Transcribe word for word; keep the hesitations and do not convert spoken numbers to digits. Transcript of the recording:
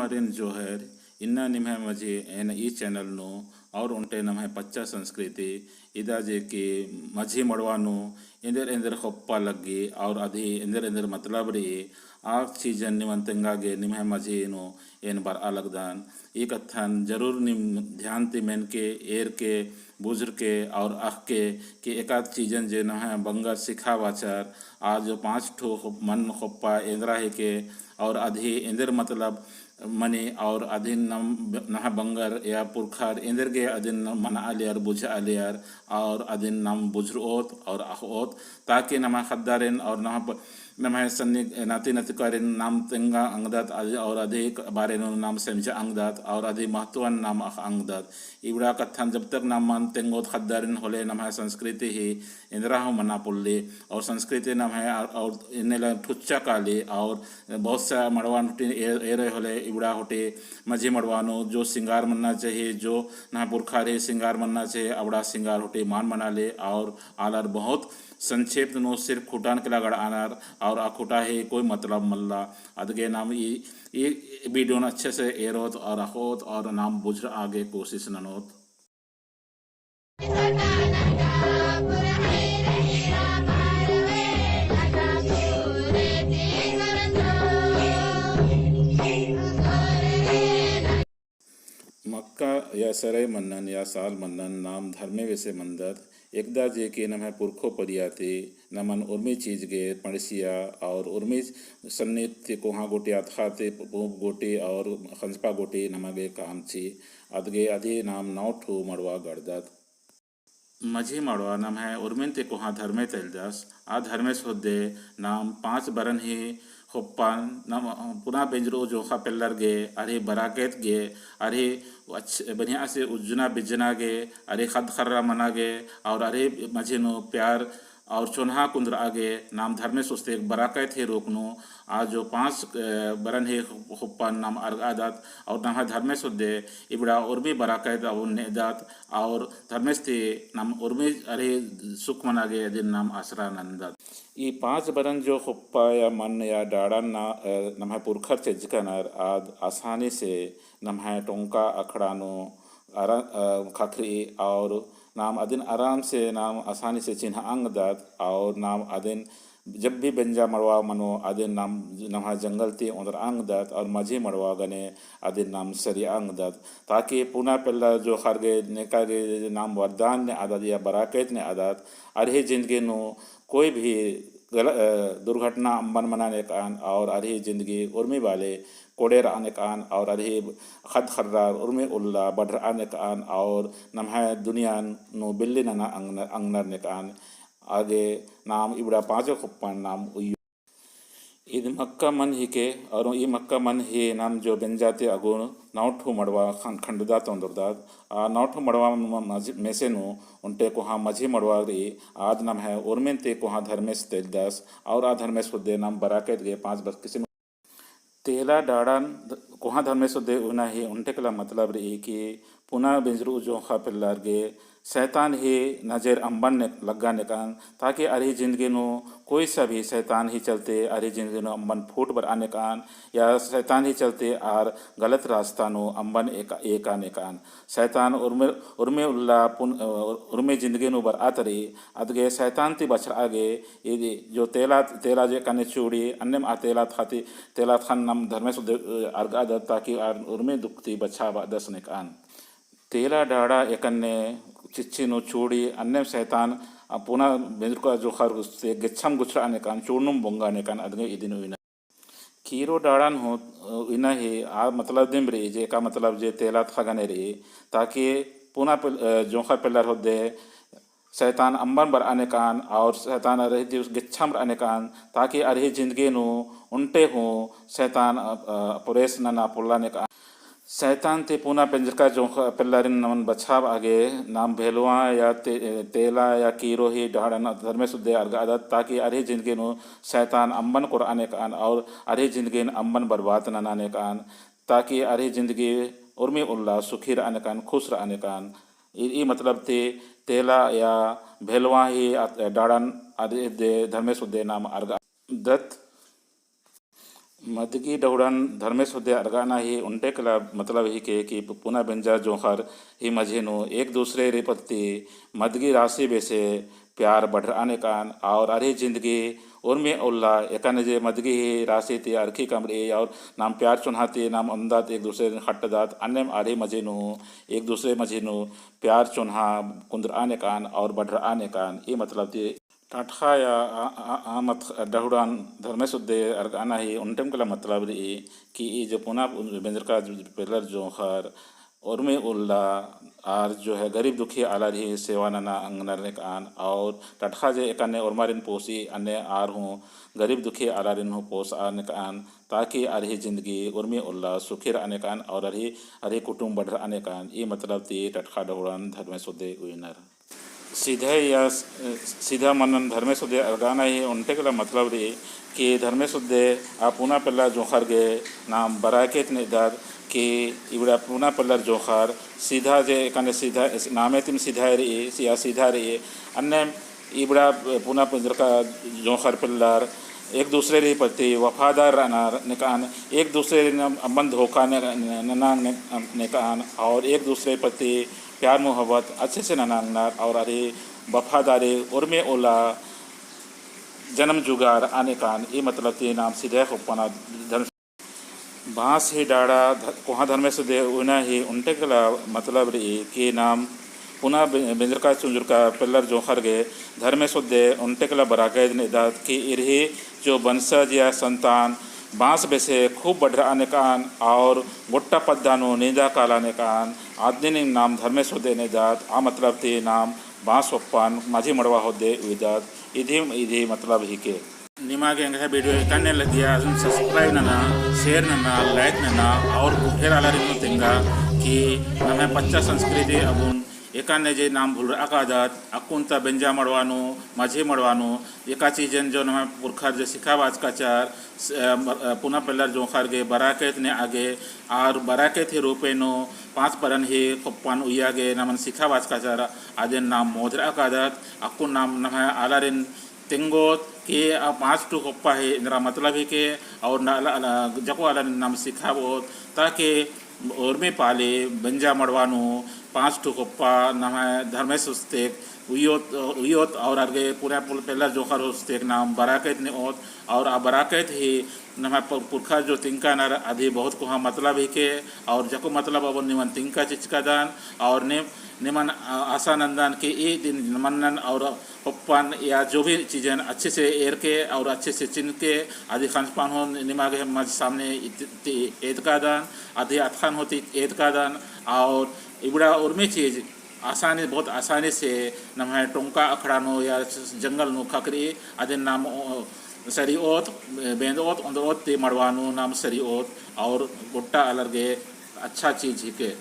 आरिन जोहर, इन्ना निम्है मझी एन ई channel नू और ओन्टे नम्है पच्चा संस्कृति, इदा जे कि मझी मड़वा नू एन्देर एन्देर ख़ोप्पा लग्गी और अदी एन्देर एन्देर मतलब रई, आ चीजन निमन तेंगा गे निम्है मझी नू एन बरआ लगदन। ई कत्थन जरूर नीम ध्यान ती मेनके, एरके, बुझरके और अख़के कि एका चीजन जे नम्है बंगर सिखाबाचर, आ जो पाँच ठो ख़ोप-, मन ख़ोप्पा एन्दरा हिके और अदी एन्देर मतलब मनी और अदिन नम, नम्है बंगर या पुरखर एन्देर गे अदिन नम मनआ लियर, बुझआ लियर और अदिन नम बुझरओत और अख़ओत, ताकि नम्है ख़द्दारिन और नम्है प-, नम्है सन्नी नाती नतुकारिन नाम तेंगा अंगदत अद-, और अदी बारे नू नाम समझा अंगदत और अदी महत्वन नाम अख़आ अंगदत। इबड़ा कत्थन जब तक नाम मन तेंगोत ख़द्दारिन होले नम्है संस्कृति ही एन्दरा हूँ मना पोल्ली और संस्कृति नम्है और, और इन्नेला ठुच्चा काली और बहुत सा मड़वा नू हुट्टी ए-, एरे होले इबड़ा हुट्टी मझी मड़वा नू जो सिंगार मन्ना चाहिए, जो नम्है पुरखर ही सिंगार मन्ना चाहिए, अबड़ा सिंगार हुट्टी मान मनाली और आलर बहुत संक्षेप नू सिर्फ खुटान केला गड़आनर और आ खुटा ही कोई मतलब मल्ला। अदगे नाम ई, ई video न अच्छे से एरोत और अख़ोत और नाम बुझरआ गे कोशिश ननोत। मक्का या सरई मन्नन या साल मन्नन नाम धर्मे बेसे मन्दत। एकदा जे कि नम्है पुरखो परिया ती नमन उर्मी चीज गे पंड़सिया और उर्मी सन्नी ती कोहाँ गूटी अतख़ा ती पूँप गूटी और ख़ंजपा गूटी नमा गे काम ची। अदगे अदी नाम नौ ठू मड़वा गड़दत। मझी मड़वा नम्है उर्मिन ती कोहाँ धर्मे तलदस। आ धर्मेस होद्दे नाम पाँच बरन ही ख़ोप्पन नाम पुना बेंजरऊ जोंख़ा पेल्लर गे, अरही बराकैत गे, अरही अच्छ-, बढ़िया से उज्जना बिज्जना गे, अरही ख़द्द ख़र्रा मना गे, और अरही मझी नू प्यार और चोन्हा कुन्दरआ गे नाम धर्मेस ओस्तेक बराकैत ही रूप नू आ जो पाँच, अ, बरन ही ख़ोप्पन नाम अरगआदत और नम्है धर्मेस होद्दे इबड़ा उर्मी बराकैत अउन नेदत और धर्मेस ती नाम उर्मी अरही सुख मना गे अदिन नाम आसरा नन्दत। ई पाँच बरन जो ख़ोप्पा या मन या डाड़न ना, अ, नम्है पुरखर चेज्जकनर आद आसानी से नम्है टोंका अखड़ा नू अरा-, अ, ख़क्खरई और नाम अदिन आराम से नाम आसानी से चिन्हा अंगदत और नाम अदिन जब भी बेंजा मड़वा मनो अदिन नाम नम्है जंगल ती ओन्दरआ अंगदत और मझी मड़वा गने अदिन नाम सरिया अंगदत, ताकि पुना पेल्ला जोंख़र गे नेका गे नाम वरदान नेआदत या बराकैत नेआदत, अरही जिन्दगी नू कोई भी गल-, अ, दुर्घटना अम्बन मना नेकअन और अरही जिन्दगी उर्मी बाले कोड़े रआ नेकअन और अरही ख़द्द ख़र्रा उर्मी उल्ला बढ़रआ नेकअन और नम्है दुनिया नू बिल्ली नना अंगन-, अंगनर नेकअन। आगे नाम इबड़ा पाँचो ख़ोप्पन नाम उइयो। ईद मक्का मन हिके और ई मक्का मन ही नाम जो बेंजा ती अगुन नौ ठू मड़वा खं-, खंडदत ओन्दरदत। आ नौ ठू मड़वा म-, मझ-, मेसे नू ओन्टे कोहाँ मझी मड़वा रई, आद नम्है उर्मिन ती कोहाँ धर्मेस तलदस और आ धर्मेस होद्दे नाम बराकैत गे पाँच बरन किसिम तेला डाड़न ध-, कोहाँ धर्मेस होद्दे उइना ही ओन्टे केला मतलब रई कि पुना बेंजरऊ जोंख़ा पेल्लर गे सैतान ही नजेर अम्बन ने-, लग्गा नेकअन, ताकि अरही जिन्दगी नू कोई सा भी सैतान ही चलते अरही जिन्दगी नू अम्बन फूट बरआ नेकअन, या सैतान ही चलते आर गलत रास्ता नू अम्बन एका-, एका नेकअन। सैतान उर्मे, उर्मे उल्ला पुन-, अ, उर्मे जिन्दगी नू बरआत रई, अदगे सैतान ती बछरआ गे, ई जो तेला, तेला जे कने चूड़ी, अन्नेम आ तेला थाती, तेला थान नाम धर्मेस होद्दे, अ, अरगआदत, ताकि आर उर्मे दुख ती बछाबअदस नेकअन। तेला डाड़ा एकन्ने चिच्ची नू चूड़ी, अन्नेम सैतान, अ, पुना बेंजरका जोंख़र गुस्ते गेच्छम गुछरआ नेकअन, चूड़नुम बोंगा नेकअन, अदगे इदिन उइना। कीरो डाड़न हूँ, अ, इन्ना ही आ मतलब दिम रई, जे एका मतलब जे तेला तख़ा गने रई, ताकि पुना पेल-, अ, जोंख़ा पेल्लर होद्दे सैतान अम्बन बरआ नेकअन और सैतान अरही दिवस गेच्छम रआ नेकअन, ताकि अरही जिन्दगी नू ओन्टे हूँ सैतान, अ, अ, प्रवेश नना पोल्ला नेकअन। सैतान ती पुना बेंजरका जोंख़ा पेल्लरिन नमन बछाबआ गे नाम भेलवा या ते-, तेला या कीरो ही डाड़न धर्मेस होद्दे अरगआदत, ताकि अरही जिन्दगी नू सैतान अम्बन कोरआ नेकअन और अरही जिन्दगिन अम्बन बर्बाद नना नेकअन, ताकि अरही जिन्दगी उर्मी उल्ला सुखी रआ नेकअन, खुश रआ नेकअन। ई, ई मतलब ती तेला या भेलवा ही अत-, डाड़न अरही दे धर्मेस होद्दे नाम अरगआदत। मदगी डहुड़न धर्मेस हुद्दे अरगाना ही ओन्टे कला मतलब हिके कि पुना बेंजा जोंख़र ही मझी नू एक दूसरे री प्रति मदगी रासी बेसे प्यार बढ़रआ नेकान और अरही जिंदगी उर्मी उल्ला एकाने जे मदगी ही रासी ती अरखी कमरई और नाम प्यार चोन्हा ती नाम ओन्दात एक दूसरे री खट्टदात अन्नेम अरही मझी नू एक दूसरे मझी नू प्यार चोन्हा कुन्दरआ नेकान और बढ़रआ नेकान ई मतलब ती टटख़ा या आ, आ, आ, मत डहुड़न धर्मेस हुद्दे अरगाना ही ओन्टेम कला मतलब रई कि ई जो पुना बेंजरका पेल्लर जोंख़र उर्मी उल्ला आर जो है गरीब दुखी आलर ही सेवा नना अंगनर नेकान और टटख़ा जे एकाने उर्मारिन पोसी अन्ने आर हूँ गरीब दुखी आलारिन हूँ पोसआ नेकान ताकि अरही जिंदगी उर्मी उल्ला सुखी रआ नेकान और अरही, अरही कुटुम बढ़रआ नेकान ई मतलब ती टटख़ा डहुड़न धर्मेस हुद्दे उइनर। सीधा या सीधा मनन धर्मेस हुद्दे अरगाना ही ओन्टे कला मतलब रई कि धर्मेस हुद्दे आ पुना पेल्लर जोंख़र गे नाम बराकेत नेदत कि इबड़ा पुना पेल्लर जोंख़र सीधा जे एकाने सीधा नामे तिम सीधा रई या सीधा रई अन्ने इबड़ा पुना बेंजरका जोंख़र पेल्लर एक दूसरे री प्रति वफादार रअनर नेकान एक दूसरे री नाम अम्बन धोखा ने, ने, ने, ने, नेकान और एक दूसरे प्रति प्यार मोहब्बत अच्छे से नना अंगनर और अरही वफादारी उर्मी उल्ला जन्म जुगार आने कान, ई मतलब ती नाम सीधा खोप्पना धर्म बाँस ही डाड़ा ध-, कोहाँ धर्मेस हुद्दे उइना ही ओन्टे कला मतलब रई कि नाम पुना बे-, बेंजरका चुंजुरका पेल्लर जोंख़र गे धर्मेस हुद्दे ओन्टे कला बराकेत नेदत कि इरही जो बंसज या संतान बाँस बेसे खूब बढ़रआ नेकान और गोट्टा पद्दा नू नींदा काला नेकान आदनिन नाम धर्मेस हुद्दे नेदत आ मतलब ती नाम बाँस ओप्पन माझी मड़वा हुद्दे उइदत इदिम इदी मतलब हिके। निमा गे एंग्है video एकाने लगिया, अजन subscribe नना, share नना, like नना और ढेर आलारिन हूँ तेंगा कि नम्है पच्चा संस्कृति अबुन एकाने जे नाम भुलरआ कादत, अक्कुन ता बेंजा मड़वा नू, माझी मड़वा नू, एका चीजन जो नम्है पुरखर जे सिखाबाचकाचर, स-, अ, म-, अ, पुना पेल्लर जोंख़र गे बराकेत नेआ गे, और बराकेत ही रूपे नू पाँच परन ही खोप्पन उइया गे नमन सिखाबाचकाचर, अदिन नाम मोधरआ कादत, अक्कुन नाम नम्है आलारिन तेंगोत कि आ पाँच ठू खोप्पा ही एन्दरा मतलब हिके और न-, अला-, अला-, जको आलारिन नाम सिखाबओत ताकि उर्मी पाली बेंजा मड़वा नू पाँच ठू खोप्पा नम्है धर्मेस हुस्तेक उइयोत, उइयोत और अरगे पुना पुल-, पेल्लर जोंख़र हुस्तेक नाम बराकेत नेओत और आ बराकेत ही नम्है पुर-, पुरखर जो तिंकानर अदी बहुत कोहाँ मतलब हिके और जको मतलब अबुन निमन तिंका चिचकादन और नि-, निमन, अ, आशा नन्दन कि ई दिन मन्नन और ओप्पन या जो भी चीजन अच्छे से एरके और अच्छे से चिन्हके, अदी ख़ंजपन हूँ निमा गे मझी सामने इत-, ती एदकादन, अदी अतख़न हूँ ती एदकादन, और इबड़ा उर्मी चीज आसानी, बहुत आसानी से नम्है टोंका अखड़ा नू या जंगल नू ख़क्खरई, अदिन नाम ओ-, सरिओत, बेंदओत, ओन्दरओत ती मड़वा नू नाम सरिओत, और गोट्टा आलर गे अच्छा चीज हिके।